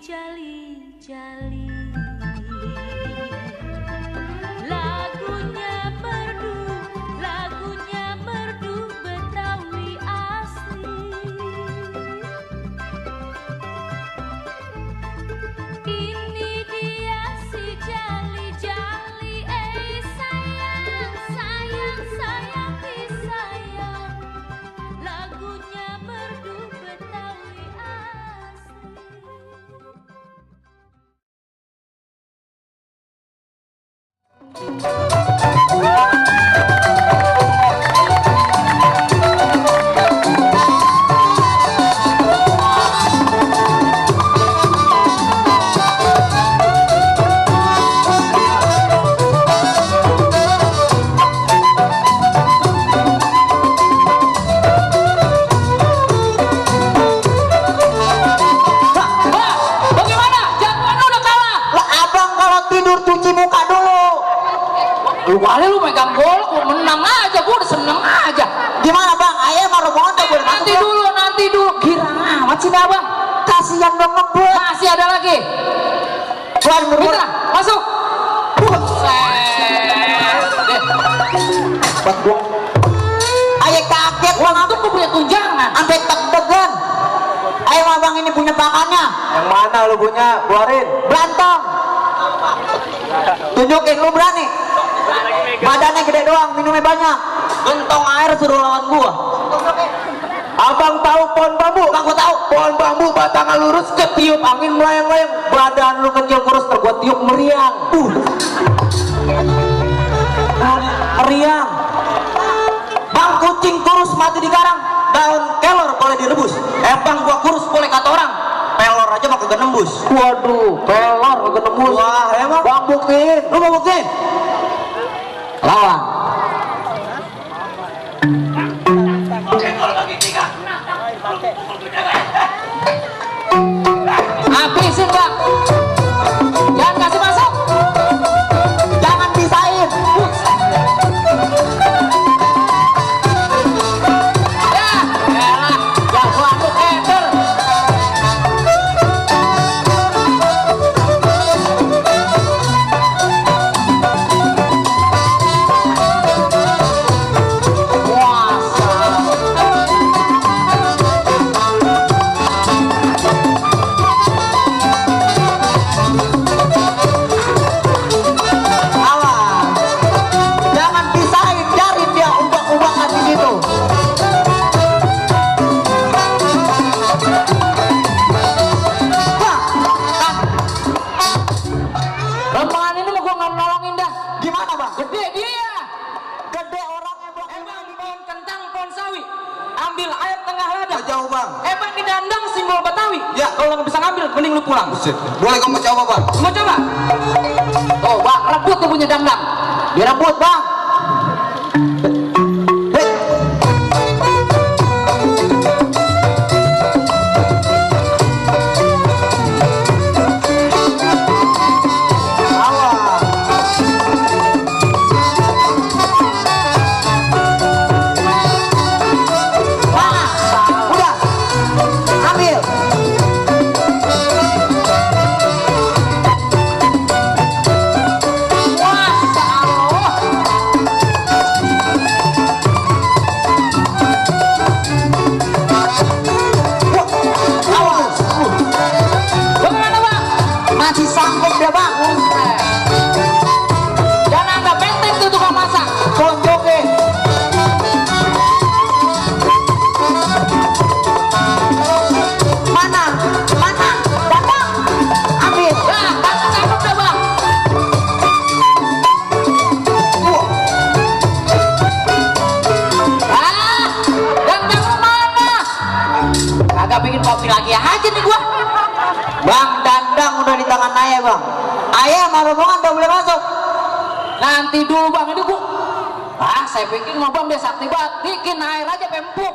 jali-jali. Lagunya merdu Betawi asli. Ini dia si jali-jali, sayang, sayang, sayang, sayang. Lagunya merdu Betawi asli. Lu kali lu megang bola, gua menang aja, gua udah seneng aja. Gimana bang? Ayah mau rombongan tuh gue Nanti dulu, kira amat sih dah bang. kasihan dong ngebut. Masih ada lagi. Tuan Kita masuk. Buat gua. Ayah kaget bang, Waktu gua punya tunjangan. sampai deg-degan. Ayah mah bang ini punya pakannya. Yang mana lu punya? Keluarin. Berantem. Tunjukin lu berani. Badannya gede doang, minumnya banyak. Gentong air suruh lawan gua. Abang tahu pohon bambu? Bang gua tahu. Pohon bambu batangnya lurus, ketiup angin melayang-layang. Badan lu kecil kurus terbuat tiup meriang. Meriang. Bang kucing kurus mati di karang. Daun kelor boleh direbus. Bang gua kurus boleh kata orang. Pelor aja mah kagak nembus. Waduh, pelor kagak nembus. Wah, emang Bang buktiin. lu mau buktiin? Lawan. Habisin bang. Jangan kasih masuk. Jangan pisahin. Ya, elah, jago aku eder. Awas. Jangan pisahin, cari dia ubah-ubahan di situ. Wah, Rombongan ini mau gua nggak nolongin dah. gimana bang? Gede dia. Gede orangnya bang. Bang, pohon kentang, pohon sawi. Ambil air tengah ladang. Jauh bang. Bang, di dandang simbol Betawi. Ya. Kalau nggak bisa ngambil, mending lu pulang. Boleh kamu coba bang? Mau coba? Oh bang, rebut tuh punya dandang. Direbut bang. Udah, ambil. Masya Allah. Awas. Bagaimana bang? Masih sanggup dia bang. Dan anda benteng tuh tukang masak. Tunjukin. Mana? Mana? Datang. Ambil. Nah, tangkap dah bang. Dandang lu mana? Kagak bikin kopi lagi aja nih gua. Bang, dandang udah di tangan ayah bang. Ayah sama rombongan udah boleh masuk. Nanti dulu bang, ini gua. Saya pikir mau bang dia sakti banget. Bikin air aja pempuk.